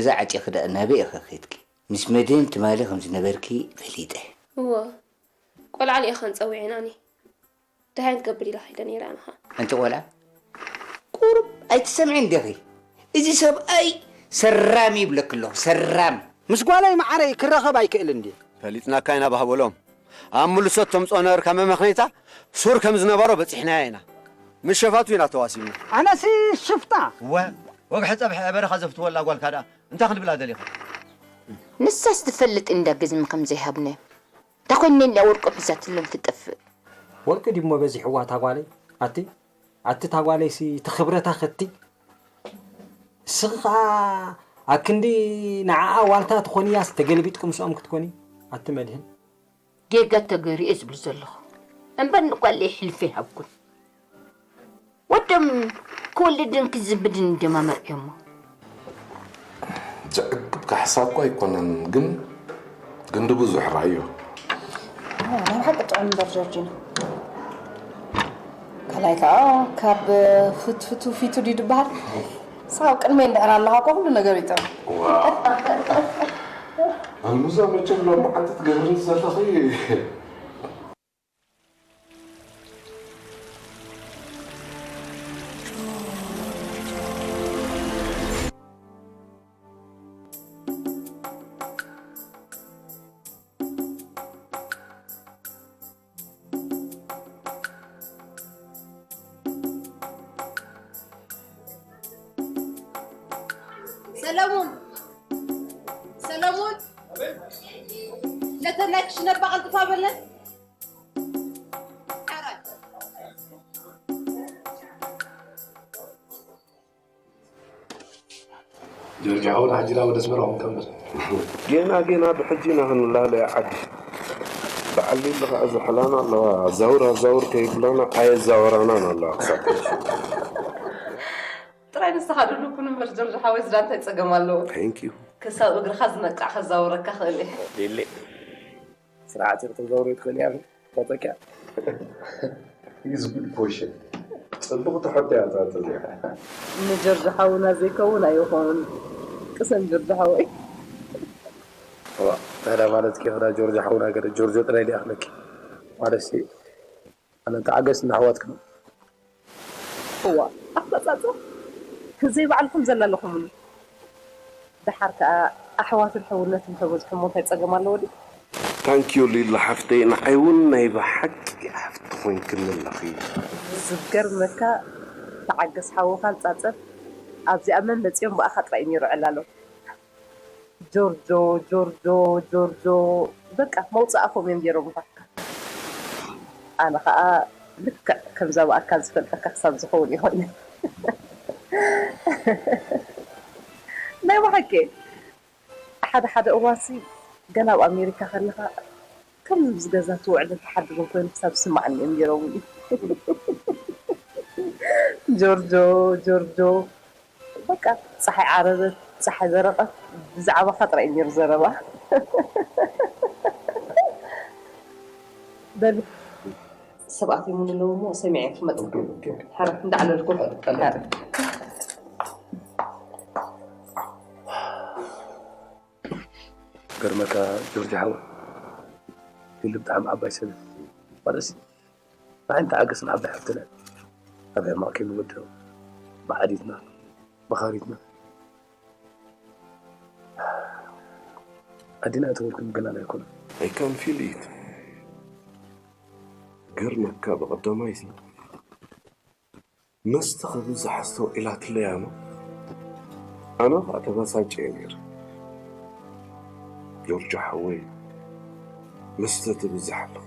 እዛ ዓጺኺ ደኣ ናበይ ኢኺ ኸይድኪ? ምስ መድህን ትማሊ ከም ዝነበርኪ ፈሊጠ። እወ፣ ቆልዓ ልኢኸን ጸዊዐናኒ። ደሃይ ክትገብር ኢላ ከይደ ነይረ ኣነ ኸኣ። ኣንቲ ቆልዓ፣ ቁሩብ ኣይትሰምዕን ዲኺ? እዚ ሰብኣይ ሰራም ይብለኪ ኣለኹ፣ ሰራም። ምስ ጓለይ መዓረይ ክራኸብ ኣይክእልን ድየ? ፈሊጥናካ ኢና ባህ በሎም። ኣብ ምልሶት ተምጽኦ ነበርካ መመኽነይታ ሱር ከም ዝነበሮ በጺሕናዮ ኢና። ምስ ሸፋቱ ኢና ተዋሲብና። ኣነሲ ሽፍታ። እወ፣ ወግሐ ጸብሐ በረኻ ዘፍትወላ ጓልካ ደኣ እንታይ ክንብላ ደሊኻ? ንሳስ ትፈልጥ እንዳ ግዝሚ ከም ዘይሃብናዮም። እንታይ ኮይነ እንዳ ወርቆም ሒዛትሎም ትጠፍእ። ወርቂ ድሞ በዚሕዋ እታ ጓለይ። ኣቲ ኣቲ እታ ጓለይሲ እቲ ክብረታ ከቲ እስኺ ኸኣ ኣክንዲ ንዓኣ ዋልታ ትኾንያስ ተገልቢጥኪ ምስኦም ክትኮኒ ኣቲ መድህን። ጌጋ ተገይሩ እየ ዝብል ዘለኹ እምበር ንጓለይ ሕልፊ ኣይሃብኩን። ወዶም ክወልድን ክዝምድን እንድዮም ኣመርዕዮሞ። ዘዕግብ ካሕሳ እኳ ኣይኮነን ግን ግንዲ ብዙሕ ራእዮ። ናይ ብሓቂ ጥዑም እምበር ጆርጂኖ። ካልኣይ ከዓ ካብ ፍትፍቱ ፊቱ ድዩ ዝበሃል? ንስኻ ኣብ ቅድመይ እንድሕር ኣለኻ እኮ ኩሉ ነገር እዩ ጥዑም። ኣልሙዛ መቸም ሎሚ ዓንተ ትገብርኒ ዘለኺ ሰለሙን ሰለሙን ነተን ናይ ክሽነ ኣባ ቀልጥፋ በለን። ጆርጅ ሓውና ሕጂ ናብ ወደ ኣስመራ ኹም ከንብል። ጌና ጌና ብሕጂ ኢና ክንላለያ ዓዲ። በዓል ሊሊ ኸዓ ዝሕላና ኣለዋ ኣዛውር ኣዛውር ከይብላና ኣየዛወራናን ኣለዋ ክሳብ ሕጂ። ጥራይ ንስኻ ድሉው ኩን እምበር ጆርጅ ሓወይ ዝዳ እንታይ ጸገም ኣለዎ። Thank you። ክሳብ እግርኻ ዝነቅዕ ከዛውረካ ክእል እየ። ሊሊ ስርዓት ኢኺ ተዛውሪ ትኽእሊ ኢኺ። ተጠቂያ። Is good question። ጽቡቕ ትሕቶ እያ እታ እዚኣ። ንጆርጆ ሓውና ዘይከውን ኣይኾን። ቅሰን ጆርጆ ሓወይ። ዋ ታዲያ ማለት ኬኽዳ ጆርጆ ሓውና ገለ ጆርጆ ጥራይ ድያ ክለኪ ማለት ሲ ኣነ ተዓገስ ንኣሕዋትክን። እዋ ኣፈጻጸም ዘይባዕልኹም ዘላለኹምኒ። ደሓር ከኣ ኣሕዋትን ሕውነትን ተበዝሑ እሞ እንታይ ጸገም ኣለዎ ድዩ? ታንኪዩ ሊሊ ሓፍተይ ንዓይ እውን ናይ ብሓቂ ሓፍቲ ኮይንክኒ ኣለኺ። ዝገርመካ ተዓገስ ሓውኻን ጻጸን ኣብዚኣ መን መጺኦም ብኣኻ ጥራይ እዩ ነይሩ ዕላሎም። ጆርጆ ጆርጆ ጆርጆ በቃ መውጽእ ኣፎም እዮም ገይሮምኻ። ኣነ ኸኣ ልክዕ ከምዛ ብኣካል ዝፈልጠካ ክሳብ ዝኸውን እየ ኮይነ። ናይ ብሓቂ ሓደ ሓደ እዋንሲ ገና ኣብ ኣሜሪካ ከለኻ ከም ምስ ገዛ ትውዕልን ትሓድርን ኮይኑ ክሳብ ዝስማዓኒ እዮም ገይሮምኒ። ጆርጆ ጆርጆ በቃ ፀሓይ ዓረበት ፀሓይ በረቐት ብዛዕባኻ ጥራይ እዩ ነይሩ ዘረባ። በሉ ሰባት ይሙን ኣለዉ እሞ ሰሚዐ ክመፅእ ሓረ እንዳዕለልኩ ሓረ ገርመካ ጆርጅ ሓወ ሊሊ ብጣዕሚ ዓባይ ሰብ ማለት ንዓይ እንተዓገስና ዓባይ ሓፍትና ኣብ ሕማቕ ከይንወድቕ ብዓዲትና ብኻሪትና ኣዲና እተወልኩም ገና ኣይኮነ I can feel it ገርመካ ብቐዳማይ መስተ ክብዝሕ ኣስተውዒላትለይ ኣነ ኣነ ኸኣ ተበሳጭየ ነይረ። ጆርጆ ሓወይ መስተ ትብዝሕ ኣለኻ።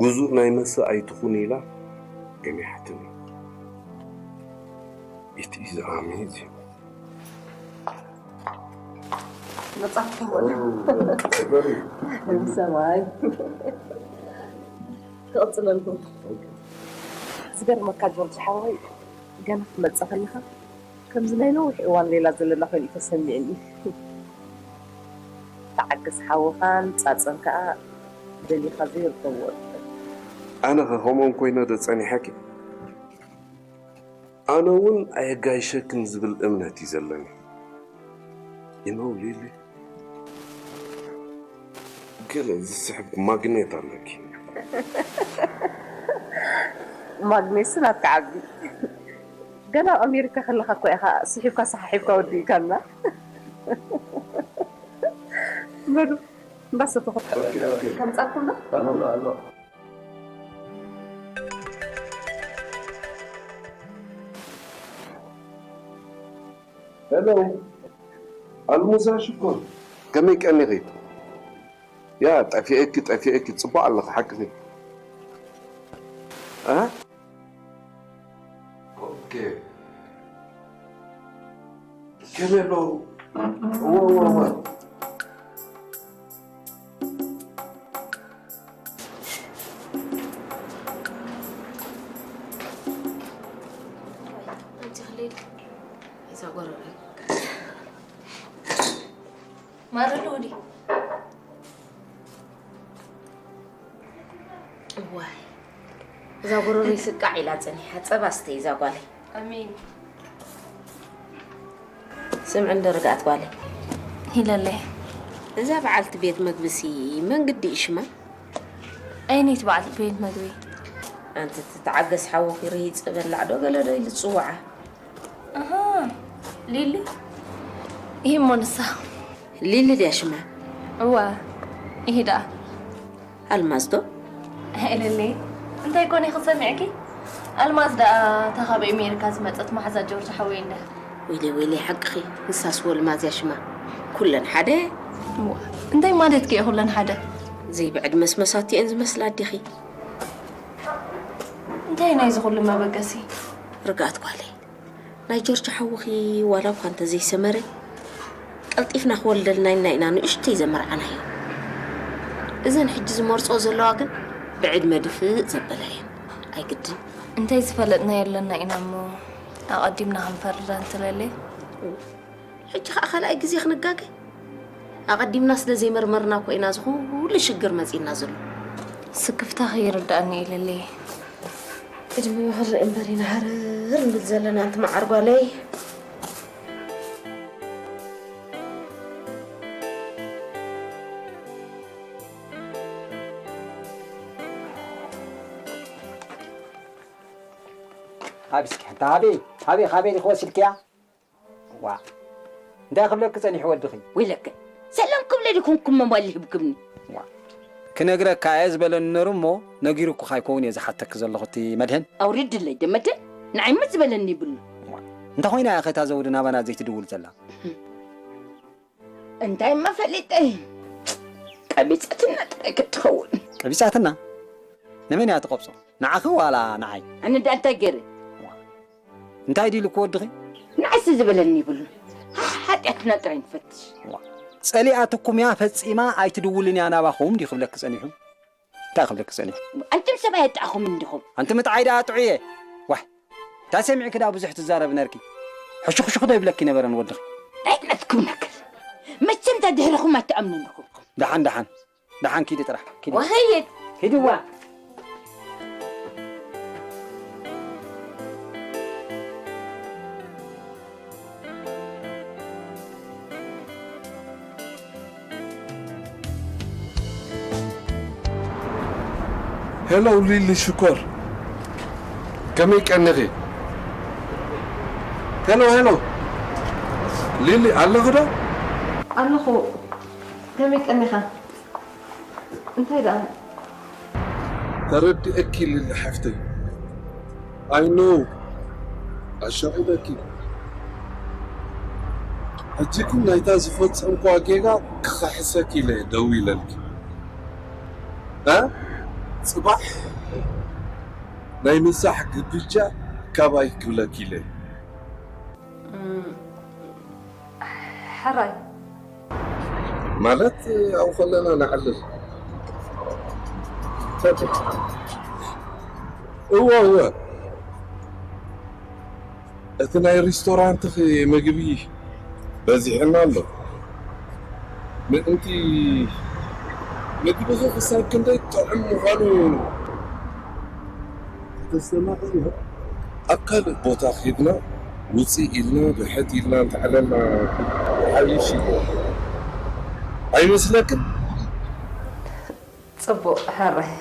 ግዙእ ናይ መስተ ኣይትኹን ኢላ ገኒሓትኒ። It is amazing። መጽሓፍ ትኽእሉ ሰማይ ክቕፅለልኩም ዝገርመካ ጆርጅ ሓወይ ገና ክትመፅእ ከለኻ ከምዚ ናይ ነዊሕ እዋን ሌላ ዘለና ኮይኑ እዩ ተሰሚዕኒ ተዓገስ ሓውኻን ፃፀን ከዓ ደሊኻ ዘይርከብዎ ኣነ ኸ ከምኦም ኮይነ ዶ ፀኒሐኪ ኣነ እውን ኣየጋይሸክን ዝብል እምነት እዩ ዘለኒ You know, Lily, ገለ ዝስሕብ ማግኔት ኣለኪ። ማግኔት ስናትካ ዓቢ። ገና ኣብ ኣሜሪካ ከለኻ እኮ ኢኻ ስሒብካ ሰሓሒብካ ወዲእካና። በሉ እምባሰ ተኸ ከምጻኩም ዶ? ሄሎ፣ ኣልሙዛ ሽኮር፣ ከመይ ቀኒኺ? ያ፣ ጠፊኤኪ፣ ጠፊኤኪ፣ ጽቡቕ ኣለኺ፣ ሓቅኺ። እ? ኦኬ። ከመይ ኣለዉ? እወ፣ እወ፣ እወ። ኣንቲ ክሌድ እዛ ጎረቤት ማረሉ ወዲ ዋይ እዛ ጎረቤት ስቃዕ ኢላ ጸኒሓ ጸባ ስተይ እዛ ጓለይ። ኣሜን። ስምዒ እንዶ ርግኣት ጓለይ። ሂለለይ። እዛ በዓልቲ ቤት መግብሲ መን ግዲ እዩ ሽማ? ኣይነይቲ በዓልቲ ቤት መግቢ? ኣንቲ ትተዓገስ ሓውኺ ርሂጽ በላዕ ዶ ገለ ዶ ኢሉ ዝጽውዓ? ኣሃ ሊሊ። ይህ እሞ ንሳ። ሊሊ ድያ ሽማ? እወ። ይሄ ደኣ። ኣልማዝ ዶ? ሄለለይ እንታይ ኮን ኢኺ ሰሚዕኪ? ኣልማዝ ደኣ እታ ካብ ኣሜሪካ ዝመጸት መሓዛ ጆርጅ ሓወይ እንድያ። ወይለይ ወይለይ ሓቅኺ ንሳስ ወልማዝ እያ ሽማ። ኩለን ሓደ። እዋ እንታይ ማለትኪ እየ ኩለን ሓደ? ዘይብዕድ መስመሳት እየን ዝመስላ ኣዴኺ። እንታይ ናይዚ ኩሉ መበገሲ? ርግኣት ጓለይ። ናይ ጆርጅ ሓውኺ ዋላ እኳ እንተዘይሰመረ ቀልጢፍና ክወልደልና ኢልና ኢና ንእሽተይ ዘመርዓናዮ። እዘን ሕጂ ዝመርፅኦ ዘለዋ ግን ብዕድመ ድፍእ ዘበላ እየን። ኣይግድን። እንታይ ዝፈለጥናዮ ኣለና ኢና እሞ ኣቐዲምና ክንፈርዳ እንትለለይ? ሕጂ ከዓ ካልኣይ ግዜ ክንጋገ? ኣቐዲምና ስለ ዘይመርመርና እኮ ኢና እዚ ኩሉ ሽግር መፂእና ዘሎ። ስክፍታኺ ይርድኣኒ ኢለለይ። ቅድሚ ክንርኢ እምበር ኢና ሃረር ንብል ዘለና ኣንቲ መዓር ጓለይ። ሃቢ እስኪ ሓንቲ ሃቢ ሃቢ ሃቢ ኢልኪ ወሲድክያ? ዋ እንታይ ክብለኪ ጸኒሑ ወድኺ? ወይለከ ሰላም ክብለ ድኩም ክመ ሞባይል ሂብክምኒ። ዋ ክነግረካ እየ ዝበለኒ ነሩ እሞ ነጊሩ እኮ ካይከውን እየ ዝሓተኪ ዘለኹ እቲ መድህን። ኣውሪድለይ ደመደ ንዓይ መ ዝበለኒ ይብሉ። እንተ ኮይና እያ ከታ ዘውዲ ናባና ዘይትድውል ዘላ? እንታይ መፈሊጠ ቀቢፀትና ጥራይ ክትኸውን። ቀቢፃትና? ንመን እያ ትቐብጾ? ንዓኺ ዋላ ንዓይ? ኣነ ዳ እንታይ ገይረ? እንታይ ድዩ ኢሉኪ ወድኺ? ንዓይሲ ዝበለኒ ይብሉን። ሓጢኣትና ጥራይ ንፈትሽ። ጸሊኣትኩም እያ ፈጺማ ኣይትድውልን እያ ናባኹም ድዩ ክብለኪ ጸኒሑ? እንታይ ክብለኪ ጸኒሑ? ኣንቱም ሰብ ኣየጥዓኹምን ዲኹም? ኣንቲ ምጥዓይ ደኣ ጥዑየ። ዋይ እንታይ ሰሚዕኪ ደኣ ብዙሕ ትዛረቢ ነርኪ? ሕሹኽሹኽ ዶ ይብለኪ ነበረን ወድኺ? እንታይ ነትኩም ነገር? መቸም እታ ድሕርኹም ኣይትኣምኑን ኢኹም። ደሓን ደሓን ደሓን ኪዲ ጥራሕ ኪዲ። ወኸይድ። ኪድዋ። ሄሎ ሊሊ ሽኮር ከመይ ቀኒኺ? ሄሎ ሄሎ ሊሊ ኣለኺ ዶ? ኣለኹ። ከመይ ቀኒኻ? እንታይ ደኣ? ተረዲኤኪ ሊሊ ሓፍተይ። I know ኣሻቒለኪ። ሕጂ ግን ናይታ ዝፈጸምክዋ ጌጋ ክኽሕሰኪ ኢለ ደዊለልኪ። እ? ጽባሕ ናይ ምሳሕ ግብጃ ካባይ ክብለኪ ኢለ። ሕራይ ማለት ኣብኡ ከለና ንዓልል። እወ እወ እቲ ናይ ሪስቶራንትኺ ምግቢ በዚሕና ኣሎ። ምእንቲ ምግብኺ ክሳብ ክንደይ ጥዑም ምዃኑ ከተስተማቕርዮ ኣብ ካልእ ቦታ ኺድና ውፅእ ኢልና ብሕት ኢልና እንተዕለልና ዓብዪ ፊልም ኣይመስለክን? ጽቡቕ ሕራይ።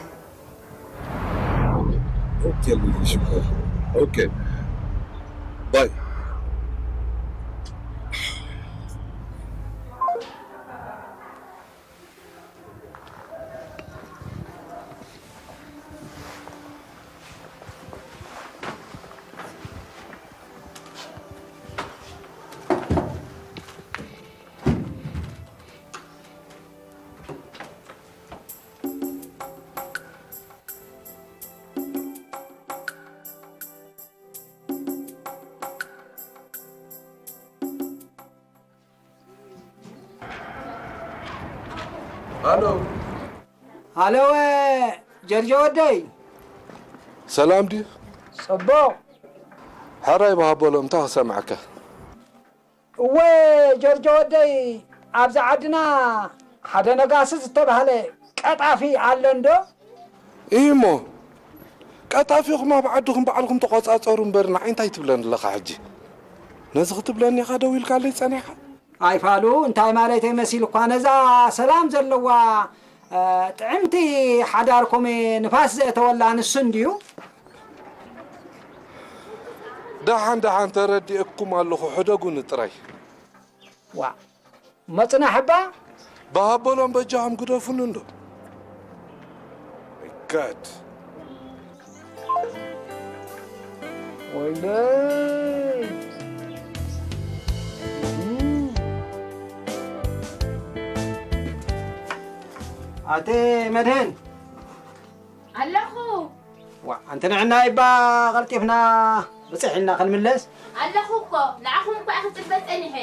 ኦኬ፣ ልልሽ እኮ። ኦኬ፣ ባይ። ሃሎ። ሃሎ ጀርጆ ወደይ። ሰላም ድዩ? ጽቡቕ። ሕራይ ብሃቦሎም እንታይ ክሰምዓካ? እወ ጀርጆ ወደይ፣ ኣብዚ ዓድና ሓደ ነጋሲ ዝተባህለ ቀጣፊ ኣሎ እንዶ? እሞ ቀጣፊኹም ኣብ ዓድኹም ባዕልኹም ተቆጻጸሩ እምበር ንዓይ እንታይ ትብለኒ ኣለኻ ሕጂ? ነዚ ክትብለኒ ኢኻ ደው ኢልካለይ ጸኒሕካ? ኣይ ፋሉ፣ እንታይ ማለተይ መሲልኳ፣ ነዛ ሰላም ዘለዋ ጥዕምቲ ሓዳርኩም ንፋስ ዘእተወላ ንሱ እንድዩ። ደሓን ደሓን ተረዲእኩም ኣለኹ፣ ሕደጉኒ ጥራይ። ዋ መጽናሕ እባ ብሃበሎም በጃኹም ግደፉኒ እንዶ። God። ወይለይ ኣተ መድህን ኣለኹ። ዋ ኣንቲ ንዕና ይባ ቀልጢፍና ብፅሕ ኢልና ክንምለስ። ኣለኹ እኮ ንዓኹም እኮ እየ ክፅበ ፀኒሐ።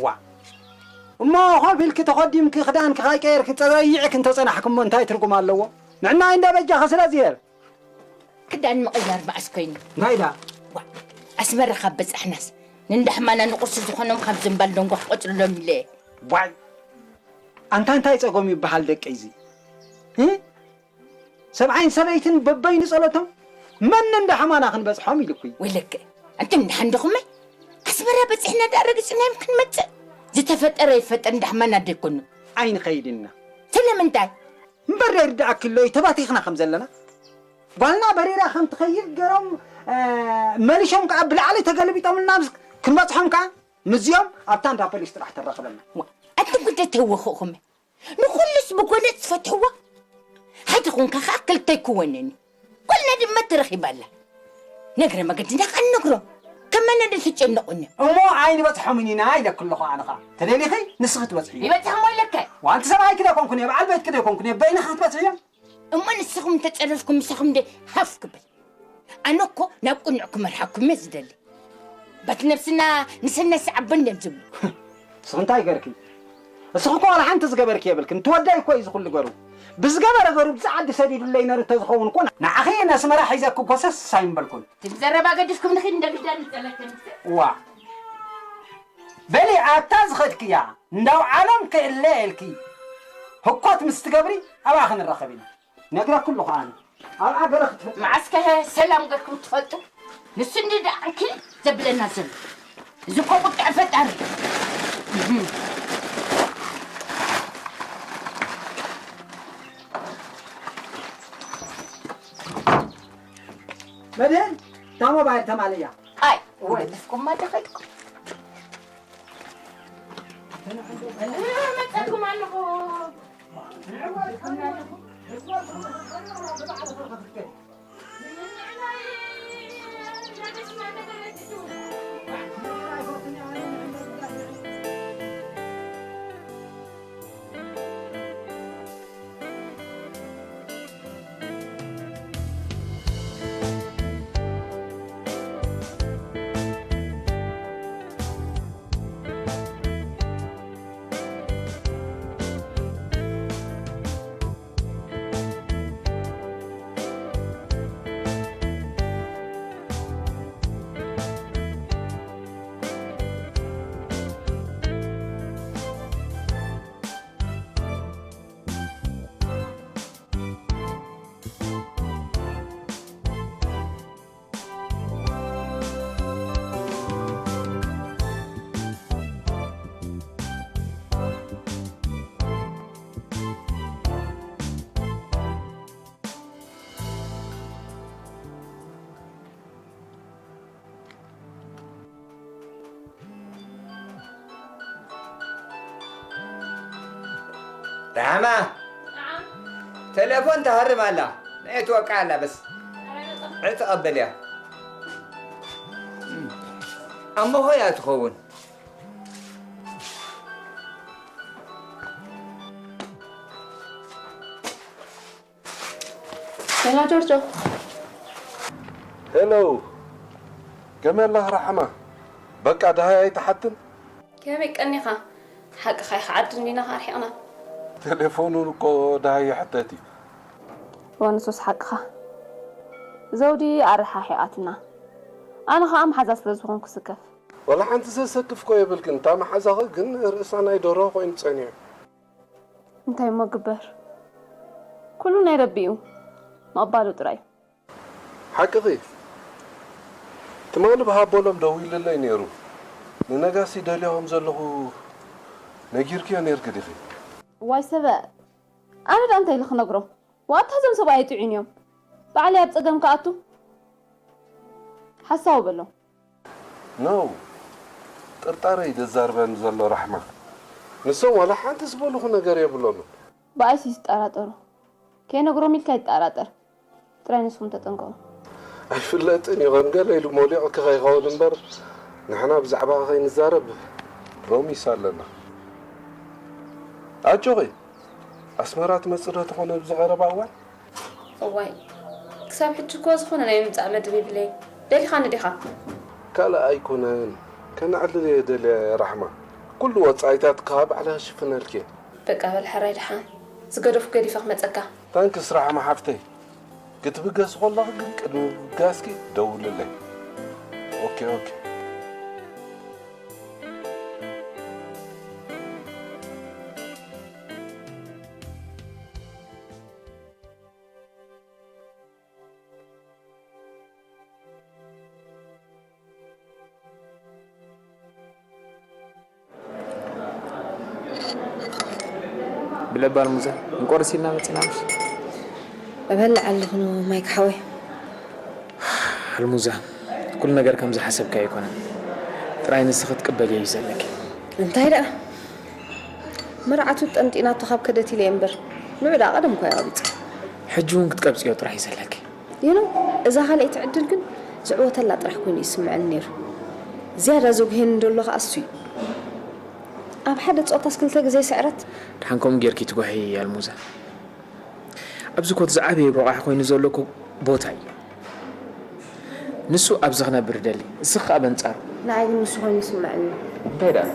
ዋ እሞ ኮፍ ኢልኪ ተኾዲምኪ ክዳንኪ ካይቀየርኪ ፀረይዕኪ እንተፀናሕኪ እሞ እንታይ ትርጉም ኣለዎ? ንዕና እንዳ በጃኺ ስለዚ እየ። ክዳን ምቕያር መዓስ ኮይኑ? እንታይ ኢላ? ዋ ኣስመራ ካብ በፃሕናስ ንእንዳ ሕማና ንቁርሲ ዝኾኖም ካብ ዝንባል ደንጓ ክቆፅርሎም ኢለ እየ። ዋይ ኣንታ እንታይ ፀገም ይበሃል ደቀይ እዚ? እ? ሰብዓይን ሰበይትን በበይኑ ጸሎቶም መን እንዳ ሕማና ክንበጽሖም ኢልኩይ። ወይለከ ኣንቱም ደሓን ዲኹመይ? ኣስመራ በጺሕና ደኣ ረጊጽናዮም ክንመጽእ? ዝተፈጠረ ይፈጠር እንዳ ሕማና ዶ ኣይኮኑ? ኣይንኸይድ ኢና። ስለምንታይ? እምበር ዶ ይርድኣኪ ኣሎ እዩ ተባቲኽና ከም ዘለና። ጓልና በሪራ ከም ትኸይድ ገሮም መሊሾም ከኣ ብላዕሊ ተገለቢጦምልና ክንበጽሖም ከኣ ምስዚኦም ኣብታ እንዳ ፖሊስ ጥራሕ ተራኽበና። ኣንቱም ጉዳይ ተወኽእኹመ ንኹሉስ ብጎነጽ ትፈትሕዋ? ሓደ ኾንካ ኸኣ ክልተ ኣይክወንን እዩ። ጓልና ድማ ተረኺባ ኣላ። ነግረ መገድና ኸኣ ንነግሮም። ከመና ዶ ትጨነቑኒ? እሞ ኣይንበጽሖምን ኢና ኢለኪ ኣለኹ ኣነ ኸኣ። ተደሊኺ ንስኺ ትበጽሕዮ። ይበጽሖም ኢለከ። ዋንቲ ሰብኣይኪ ዶ ኣይኮንኩን እየ፣ በዓል ቤትኪ ዶ ኣይኮንኩን እየ፣ በይንኺ ክትበጽሕዮ። እሞ ንስኹም እንተጸረፍኩም ምሳኹም ዶ ሃፍ ክብል? ኣነ እኮ ናብ ቅኑዕ ክመርሓኩም እየ ዝደሊ። በቲ ነብስና ንሰናይ ሰዓበን እዮም ዝብሉ። እስኺ እንታይ ገርኪ? እስኺ እኮ ዋላ ሓንቲ ዝገበርኪ የብልክን። ትወዳይ እኮ እዩ ዝኹሉ ገሩ። ብዝገበረ ገሩ ብዚ ዓዲ ሰዲዱለይ ነሩ እንተዝኸውን እኮ ንዓኺ ነስመራ ሒዘኪ ጎሰስ ኣይምበልኩን። እቲ ዘረባ ገዲፍኩም ንኺድ እንደ ግዳ ንጸለከ ንክትእ። ዋ በሊ ኣብታ ዝኸድክያ እንዳው ዓለም ክእለ ኢልኪ ህኮት ምስ ትገብሪ ኣብኣ ክንራኸብ ኢና። ነግረኪ ኣለኹ ኣነ። ኣብኣ ገለ ክትፍጠር። መዓስከ ሰላም ገርኩም ትፈልጡ? ንሱ እንዲ ደኣ ዓንኪል ዘብለና ዘሎ። እዚ እኮ ቁጥዐ ፈጣሪ እዩ። መድህን እታ ሞባይል ተማልያ። ኣይ ወደስኩማ ደኸድኩም። መጻኩም ኣለኹ። ራሕማ፣ ተሌፎን ትሃርም ኣላ። ናይ ትወቅዕ ኣላ በስ። ዕጥቕ ኣበልያ። እም። ኣሞ ኾያ ትኸውን። ሄሎ ጆርጆ። ሄሎ። ከመይ ኣለኻ ራሕማ? በቃ ደሃይ ኣይትሓትን? ከመይ ቀኒኻ? ሓቅኻ ኢኻ፣ ዓዲ እንዲና ኸኣ ርሒቕና። ቴሌፎኑን እኮ ደሃይ ይሕተት እዩ። እወ ንሱስ ሓቅኻ። ዘውዲ ኣረሓሒቓትና። ኣነ ኸኣ መሓዛ ስለ ዝኾንኩ ስከፍ። ዋላ ሓንቲ ዘሰክፍ እኮ የብልክን። እታ መሓዛኺ ግን ርእሳ ናይ ደርሆ ኮይኑ ጸኒሑ። እንታይ እሞ ግበር? ኩሉ ናይ ረቢ እዩ። ምቕባሉ ጥራይ። ሓቅኺ። ትማሊ ብሃቦሎም ደዊሉለይ ነይሩ። ንነጋሲ ደልዮ ከም ዘለኹ ነጊርክዮ ነይርኪ ዲኺ? እዋይ ሰበ፣ ኣነ ደኣ እንታይ ኢለ ክነግሮ? ዋታ እዞም ሰብኣይ ጥዑይን እዮም። ባዕለይ ኣብ ጸገም ክኣቱ? ሓሳዊ በሎ። ኖ፣ ጥርጣረ እዩ ዘዛርበኒ ዘሎ ራሕማ። ንሶም ዋላ ሓንቲ ዝበሉኹ ነገር የብሎምን። ብኣይሲ ይጠራጠሩ። ከይነግሮም ኢልካ ይጠራጠር። ጥራይ ንስኹም ተጠንቀቑ። ኣይፍለጥን ይኾን፣ ገለ ኢሉ ሞሊቑኪ ከይኸውን እምበር፣ ንሕና ብዛዕባኺ ከይንዛረብ ፕሮሚስ ኣለና። ኣጆኺ፣ ኣስመራ ትመጽእ ዶ ትኾን ኣብዚ ቀረባ እዋን? እዋይ፣ ክሳብ ሕጂ እኮ ዝኾነ ናይ ምምጻእ መደብ የብለይን። ደሊኻኒ ዲኻ? ካልእ ኣይኮነን፣ ከነዕልል እየ ደልየ ራሕማ። ኩሉ ወጻኢታት ከኣ ባዕላ ክሽፍነልኪ እየ። በቃ በል ሕራይ ደሓን። ዝገደፉ ገዲፈ ክመጸካ። ታንክስ ራሕማ ሓፍተይ። ክትብገስ ከለኺ ግን ቅድሚ ምብጋስኪ ደውልለይ። ኦኬ፣ ኦኬ። ብለባ ኣልሙዛ፣ እንቆርስ ኢልና መጺና ምሽ? እበልዕ ኣለኹ ማይክ ሓወይ። ኣልሙዛ፣ ኩሉ ነገር ከም ዝሓሰብካዮ ኣይኮነን። ጥራይ ንስኺ ክትቅበልዮ እዩ ዘለኪ። እንታይ ደኣ? መርዓቱ ጠንጢናቶ ካብ ከደት ኢለ እየ እምበር፣ ንዑ ደኣ ቀደም እኮ እየ ኣቐቢጸ። ሕጂ እውን ክትቀብጽዮ ጥራሕ እዩ ዘለኪ። ዩ ኖ፣ እዛ ካልኣይቲ ዕድል ግን ዝዕወተላ ጥራሕ ኮይኑ ይስምዐኒ ነይሩ። ዝያዳ ዘጉህየኒ ዘሎ ከኣ እሱ እዩ። ኣብ ሓደ ጾታስ ክልተ ግዜ ስዕረት? ደሓን ከምኡ ጌርኪ ትጓህዪ ኣልሙዛ። ኣብዚ ኮት ዝዓበየ ብቕዓ ኮይኑ ዘሎ እኮ ቦታ እዩ። ንሱ ኣብዚ ክነብር ይደሊ፣ እስኺ ከኣ በንጻሩ። ንዓይ ግን ንሱ ኮይኑ ይስምዐኒ። እንታይ ደኣ?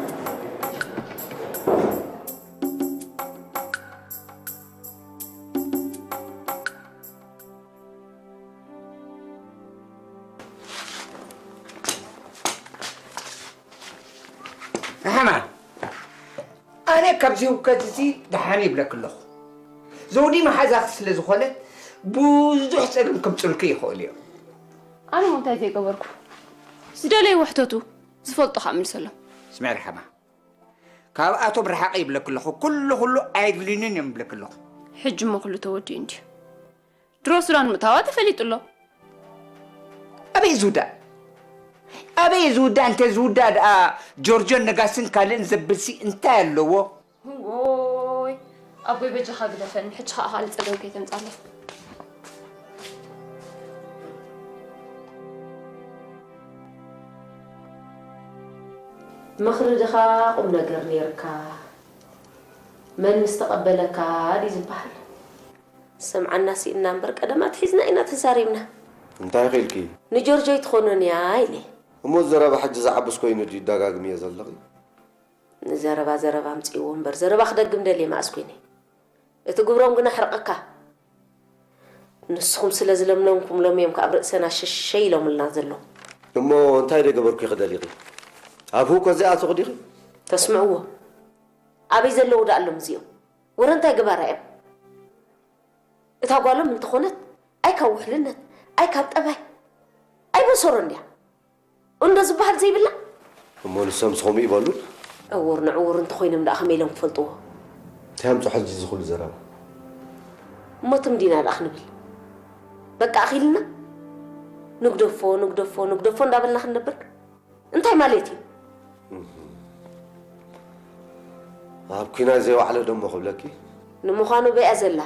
ራሕማ፣ ኣነ ካብዚ ህውከት እዚ ደሓን ይብለኪ ኣለኹ። ዘውዲ መሓዛኺ ስለ ዝኾነት ብዙሕ ጸገም ከምጽኡልኪ ይኽእሉ እዮም። ኣነ እሞ እንታይ ዘይገበርኩ? ዝደለይዎ ሕተቱ፣ ዝፈልጦ ከኣ መልሰሎም። ስምዒ ራሕማ፣ ካብኣቶም ርሓቒ ይብለኪ ኣለኹ። ኩሉ ኩሉ ኣየድልዩንን እዮም ይብለኪ ኣለኹ። ሕጂ እሞ ኩሉ ተወዲኡ እንድዩ። ድሮ ሱዳን ምእታዋ ተፈሊጡ ኣሎ። ኣበይ ዝውዳእ? ኣበይ ዝውዳእ? እንተ ዝውዳእ ደኣ ጆርጆን ነጋስን ካልእን ዘብልሲ እንታይ ኣለዎ? ወይ ኣቦይ በጃኻ ግደፈኒ፣ ሕጂ ኸኣ ካልእ ጸገም ከይተምጻለይ። ምኽሪ ድኻ ቁም ነገር ነይርካ፣ መን ምስ ተቐበለካ ድዩ ዝበሃል? ሰምዓና ስኢንና እምበር ቀደም ኣትሒዝና ኢና ተዛሪብና። እንታይ ኺኢልኪ? ንጆርጆ ኣይትኾኖን እያ ኢለ። እሞ ዘረባ ሕጂ ዝዓብስ ኮይኑ ድዩ ደጋግምዮ ዘለኺ? ንዘረባ ዘረባ ኣምጽእዎ እምበር ዘረባ ክደግም ደልየ መኣስ ኮይነ? እቲ ግብሮም ግን ኣሕርቐካ። ንስኹም ስለ ዝለምነንኩም ሎም እዮም ከኣ ኣብ ርእሰና ሸሸ ኢሎምልና ዘለዉ። እሞ እንታይ ደገበርኩ ኢኺ ደሊኺ? ኣብ ህውከት ዘይኣተኹ ዲኺ? ተስምዕዎ። ኣበይ ዘለዉ ደኣ ኣሎም እዚኦም? ወረ እንታይ ገባራ እዮም? እታ ጓሎም እንተኾነት ኣይ ካብ ውሕልነት፣ ኣይ ካብ ጠባይ፣ ኣይ በሰሮ እንድያ። እንዶ ዝበሃል ዘይብላ? እሞ ንሶም ስኹም ይበሉን? ዕውር ንዕውር እንተኾይኖም ደኣ ከመይ ኢሎም ክፈልጥዎ? እንታይ ኣምጽኦ ሕጂ እዚ ኩሉ ዘረባ? እሞ ትም ዲና ደኣ ክንብል? በቃ ኣኺልና? ንግደፎ፣ ንግደፎ፣ ንግደፎ እንዳበልና ክንነብር? እንታይ ማለት እዩ? ኣብ ኲናት ዘይዋዕለ ደሞ ክብለኪ? ንምዃኑ በያ ዘላ?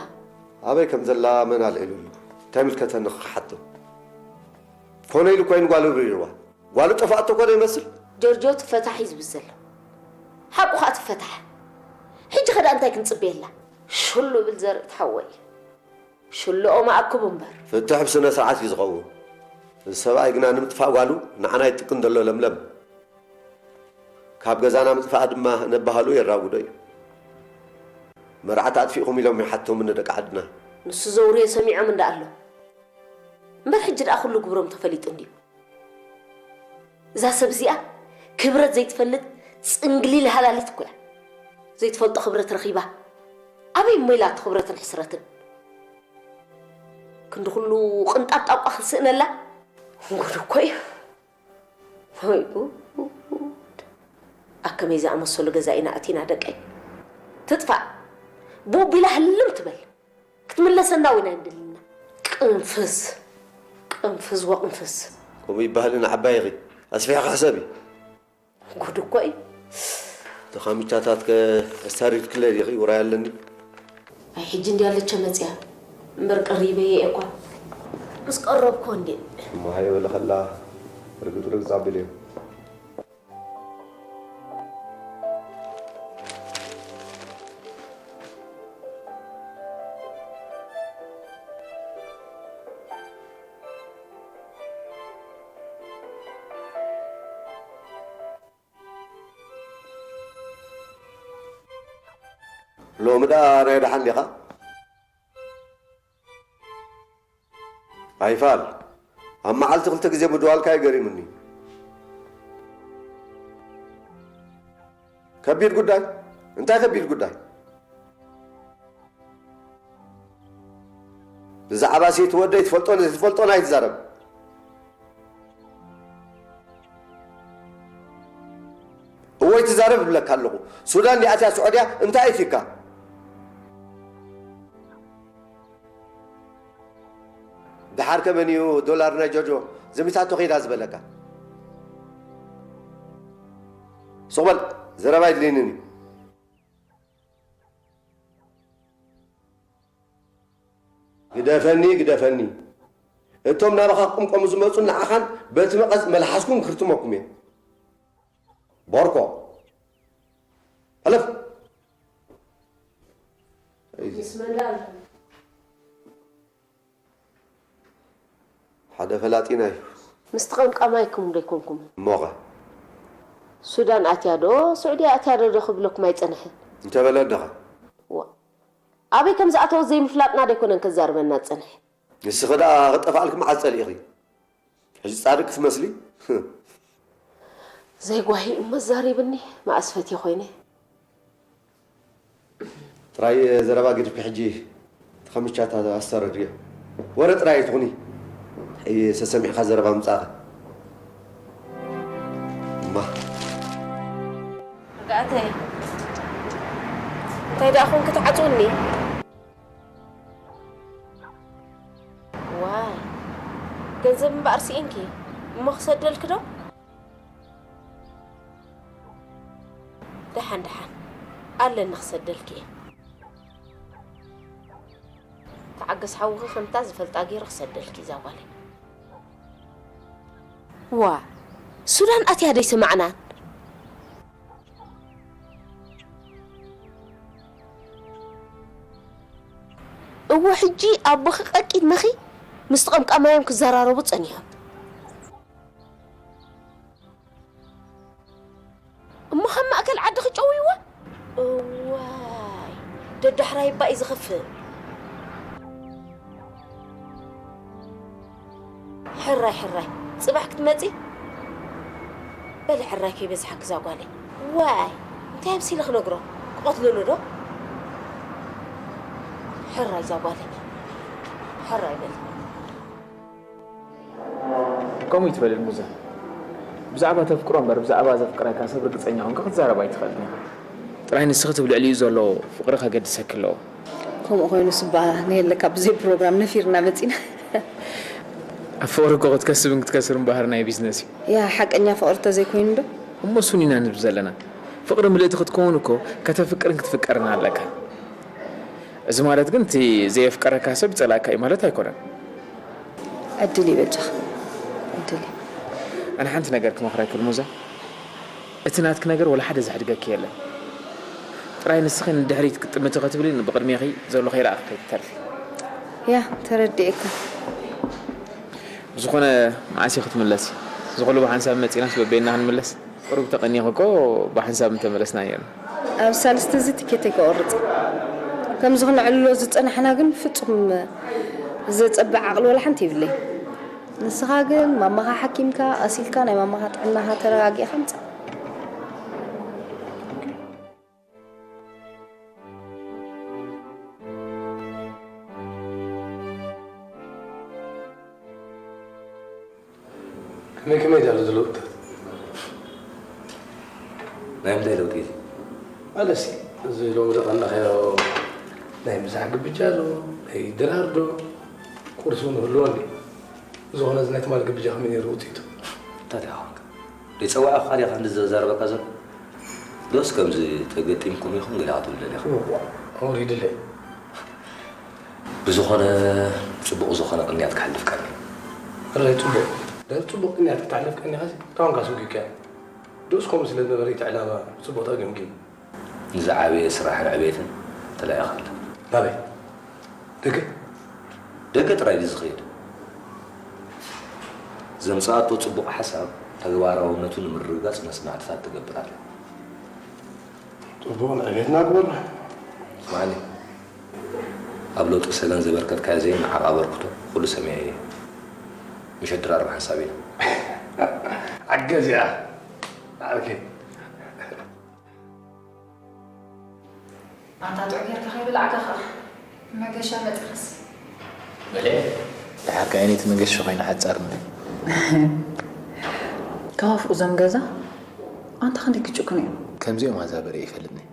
ኣበይ ከም ዘላ መን ኣልዒሉሉ? እንታይ ምልከተኒ ክሓቶ? ኮነ ኢሉ ኮይኑ ጓሉ ብሪርዋ። ጓሉ ጠፋእቶ ኮነ ይመስል። ጆርጆ ትፈታሕ እዩ ዝብል ዘሎ። ሓቁ ኸኣ ትፈታሕ። ሕጂ ኸዳ እንታይ ክንጽበየላ? ሽሉ ብል ዘርእት ሓወይ። ሽልኦም ኣእክቡ እምበር። ፍትሕ ብስነ ስርዓት እዩ ዝኸውን። እዚ ሰብኣይ ግና ንምጥፋእ ጓሉ ንዓና ይጥቅን ዘሎ ለምለም። ካብ ገዛና ምጥፋኣ ድማ ነባህሉ የራጉዶ እዩ። መርዓ ኣጥፊእኹም ኢሎም ይሓቶምኒ ደቂ ዓድና። ንሱ ዘውርዮ ሰሚዖም እንዳ ኣሎ። እምበር ሕጂ ደኣ ኩሉ ግብሮም ተፈሊጡ እንድዩ። እዛ ሰብ እዚኣ ክብረት ዘይትፈልጥ ጽንግሊል ሃላሊት እኮ እያ። ዘይትፈልጦ ክብረት ረኺባ። ኣበይ እሞ ኢላ እቲ ክብረትን ሕስረትን? ክንዲ ኩሉ ቅንጣብ ጣቋ ክትስእነላ? ጉድ እኮ እዩ። ወይ ጉድ። ኣከመይ ዝኣመሰሉ ገዛ ኢና ኣቲና ደቀይ። ትጥፋእ። ቦቢላ ህልም ትበል። ክትምለሰና እውን ኣይንደልና። ቅንፍዝ። ቅንፍዝ ወቅንፍዝ። ከምኡ ይበሃል ንዓባይ ኢኺ። ኣስፊሕኻ ሕሰቢ። ጉድ እኮ እዩ። ተኻሚቻታትከ ኣስታሪድክለ ዲኺ? ውራይ ኣለኒ። ኣይ፣ ሕጂ እንድያ ኣለቸ መጽያ። እምበር ቀሪበየ እኳ። ምስ ቀረብኮ እንዴ። እሞ ሃየ በለ ከላ ርግጽ ርግጽ ኣቢለዮ። ሎሚ ደኣ ናይ ደሓን ዲኻ? ኣይፋል፣ ኣብ መዓልቲ ክልተ ግዜ ምድዋልካ እዩ ገሪሙኒ። ከቢድ ጉዳይ? እንታይ ከቢድ ጉዳይ? ብዛዕባ ሴት ወደይ ትፈልጦን ዘይትፈልጦን ኣይትዛረብ። እወ ኣይትዛረብ እብለካ ኣለኹ። ሱዳን ዲኣትያ ስዑድያ እንታይ ኣይትካ? ደሓር ከመን እዩ ዶላር ናይ ጆርጆ ዘሚታቶ ከይዳ ዝበለካ? ሱቕ በል፣ ዘረባ የድልየንን እዩ። ግደፈኒ፣ ግደፈኒ። እቶም ናባኻ ክቕምቀሙ ዝመጹ ንዓኻን በቲ መቐስ መልሓስኩም ክርትመኩም እየ። ቦርኮ። ሕለፍ። ምስ መን ደኣ ኣለኹም? ሓደ ፈላጢና እዩ። ምስቲ ቀምቃማይኩም ዶ ኣይኮንኩምን? እሞኸ? ሱዳን ኣትያ ዶ፣ ስዑድያ ኣትያ ዶ ዶ ክብለኩም ኣይጸንሐን። እንተበለ ኣደኻ? ዋ። ኣበይ ከም ዝኣተወ ዘይምፍላጥና ዶ ኣይኮነን ከዛርበና ዝጸንሐ? ንስኺ ደኣ ክጠፍኣልኪ መዓስ ጸሊእኺ? ሕጂ ጻድቅ ክትመስሊ? ዘይጓሂ እሞ ዛሪብኒ፣ መኣስ ፈትየ ኮይነ። ጥራይ ዘረባ ገዲፍኪ ሕጂ ተኸምቻታ ኣስተረድዮ። ወረ ጥራይ ትኹኒ። ሕይ ሰሰሚዕካ ዘረባ ምጻኸ። እማ። ርግኣተይ። እንታይ ደኣ ኾንኪ ትዓጽውኒ? ዋይ። ገንዘብ እምበኣር ስኢንኪ። እሞ ክሰደልኪ ዶ? ደሓን ደሓን ኣለኒ ክሰደልኪ እየ። ተዓገስ ሓውኺ ከምታ ዝፈልጣ ገይሩ ክሰደልኪ እዛ ጓለይ። ዋ ሱዳን ኣትያ ደይሰማዕናን። እወ ሕጂ ኣቦኺ ቀቂድመኺ ምስቲ ቀምቃማዮም ክዘራረቡ ጸኒሖም። እሞ ካብ ማእከል ዓዲ ክጨውይዋ? እዋይ ደዳሕራይ እባ እዩ ዝኸፍእ። ሕራይ ሕራይ ጽባሕ ክትመጺ በሊ ሕራይ ከይበዝሓ ክዛ ጓለይ። ዋይ እንታይ ኣምሲለ ክነግሮ ክቐትለሉ ዶ? ሕራይ እዛ ጓለይ ሕራይ በሊ። ከምኡ ይትበልል ሙዘ። ብዛዕባ ተፍቅሮ እምበር ብዛዕባ ዘፍቅረካ ሰብ ርግጸኛ ኮንካ ክትዛረብ ኣይትኽእልን ኢኻ። ጥራይ ንስኺ ትብልዕልዩ ዘሎ ፍቕሪ ከገድሰኪ ኣለዎ። ከምኡ ኮይኑ ስባ ነየለካ ብዘይ ፕሮግራም ነፊርና መጺና። ኣብ ፍቕሪ እኮ ክትከስብን ክትከስርን ባህሪ ናይ ቢዝነስ እዩ። ያ ሓቀኛ ፍቕሪ ተዘይኮይኑ ዶ? እሞ ሱን ኢና ንብል ዘለና። ፍቕሪ ምልእቲ ክትከውን እኮ ከተፍቅርን ክትፍቀርን ኣለካ። እዚ ማለት ግን እቲ ዘየፍቀረካ ሰብ ይጸላእካ እዩ ማለት ኣይኮነን። ዕድል እዩ በጃኻ፣ ዕድል እዩ። ኣነ ሓንቲ ነገር ክመኽረኪ ልሙዛ፣ እቲ ናትኪ ነገር ወላ ሓደ ዘሕድገኪ የለን። ጥራይ ንስኺ ንድሕሪት ክትጥምቲ ከትብሊ ብቕድሜኺ ዘሎ ከይረኣኺ ከይትተርፊ። ያ ተረዲኤካ። ብዝኾነ መዓስ እዩ ክትምለሲ? ዝኹሉ ብሓንሳብ መፂናስ በበይና ክንምለስ? ቁሩብ ተቐኒኹ እኮ ብሓንሳብ ምተመለስና ነይርና። ኣብ ሳልስቲ እዚ ትኬተይ ክቆርፅ። ከምዚ ክነዕልሎ ዝፀናሕና ግን ፍፁም ዘፀብዕ ዓቕሊ ወላ ሓንቲ ይብለይ። ንስኻ ግን ማማኻ ሓኪምካ ኣሲልካ ናይ ማማኻ ጥዕናኻ ተረጋጊእኻ ምፃእ። ከመይ ከመይ ዳሉ ዝለውጥታት ናይ ምንታይ ለውጢ እዩ? ማለትሲ እዚ ሎሚ ዘቐናኸዮ ናይ ምሳሕ ግብጃ ዶ ናይ ድራር ዶ ቁርሲ እውን ህልዎ እንዲ ዝኾነ እዚ ናይ ትማል ግብጃ ከመይ ነይሩ ውፅኢቱ? እንታይ ዲኻ ኾንካ? ደይፀዋዕኹኻ ዲኻ ክንዲ ዘዛረበካ ዘሎ? ዶስ ከምዚ ተገጢምኩም ኢኹም ገለ ክትብል ደሊኻ? ኣውሪድለይ። ብዝኾነ ፅቡቕ ዝኾነ ቅንያት ክሓልፍ ቀኒ። ሕራይ ፅቡቕ ዳር ፅቡቕ ቅንያት ክተሕልፍ ቀኒኻሲ ታንካ ስጉካ ዶስ ከምኡ ስለ ዝነበረ እቲ ዕላማ ብፅቡቕ ተገምጊሙ። ንዝዓበየ ስራሕን ዕቤትን ተላኢኻ ኣላ። ናበይ? ደገ? ደገ ጥራይ ድዩ ዝኸይድ? ዘምፅኣቶ ፅቡቕ ሓሳብ ተግባራውነቱ ንምርግጋፅ መፅናዕትታት ትገብር ኣላ። ፅቡቕ ንዕቤትና ግበሮ። ስማዕኒ፣ ኣብ ለውጢ ሰገን ዘበርከትካዮ ዘይነዓቕ ኣበርክቶ ኩሉ ሰሚዐዮ እየ። ምሸት ድራር ብሓንሳብ ኢና። ሓገዝ እያ ዓርከይ። ኣንታ ጥዑይ ጌርካ ከይብላዕካ ኸኣ መገሻ መጢኻስ። በልዐ። ድሓር ከኣ ነቲ መገሻ ኮይና ሓጻርኒ። ከዋፍኡ ዘም ገዛ ኣንታ ክንደይ ክጭክኑ እዮም። ከምዚኦም ኣዛብእ ርእየ ኣይፈልጥን እየ።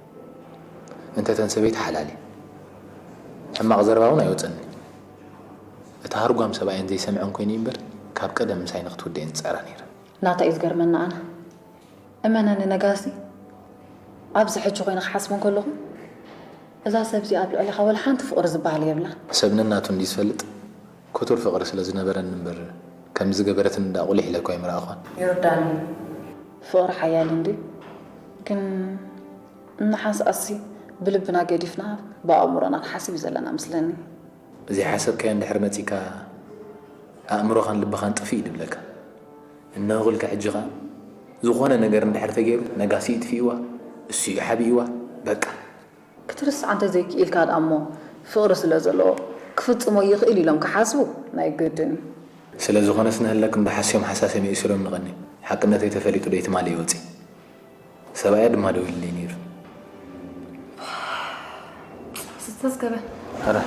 እንተ እተን ሰበይቲ ሓላል እዩ። ሕማቕ ዘረባ እውን ኣይወጸኒ። እቲ ሃርጓም ሰብኣየን ዘይሰምዐን ኮይኑ እዩ እምበር ካብ ቀደም ምሳይ ንክትውደየን ዝጸራ ነይራ። ናታ እዩ ዝገርመና ኣነ። እመነኒ ነጋሲ፣ ኣብዚ ሕጂ ኮይነ ክሓስቦ እንከለኹ እዛ ሰብ እዚኣ ኣብ ልዕሌኻ ወላ ሓንቲ ፍቕሪ ዝበሃል የብላን። ሰብ ነናቱ እንድዩ ዝፈልጥ ክቱር ፍቕሪ ስለ ዝነበረኒ እምበር ከምዚ ዝገበረትኒ ደኣ ቁሊሕ ኢለ እኳ ኣይምረኣኹን። ይርዳኒ እዩ። ፍቕሪ ሓያል እንድዩ፣ ግን እንሓንስኣሲ ብልብና ገዲፍና ብኣእምሮና ንሓስብ እዩ ዘለና መስለኒ። ዘይሓሰብካዮ እንድሕር መጺካ ኣእምሮኻን ልብኻን ጥፍእ እዩ ድብለካ። እነሆ ክልተ ሕጂ ኸኣ ዝኾነ ነገር እንድሕር ተገይሩ ነጋሲ እዩ ጥፊእዋ፣ እሱ እዩ ሓቢእዋ፣ በቃ። ክትርስዓ እንተዘይክኢልካ ደኣ እሞ ፍቕሪ ስለ ዘለዎ ክፍጽሞ ይኽእል ኢሎም ክሓስቡ ናይ ግድን እዩ። ስለ ዝኾነስ ንሀለክ እንዶ ሓስዮም ሓሳስዮም የእስሮም ንቐኒ። ሓቅነተይ ተፈሊጡ ዶ ይትማሊ ይወጺ። ሰብኣያ ድማ ደዊሉለይ ነይሩ። ስተዝገበ ኣረ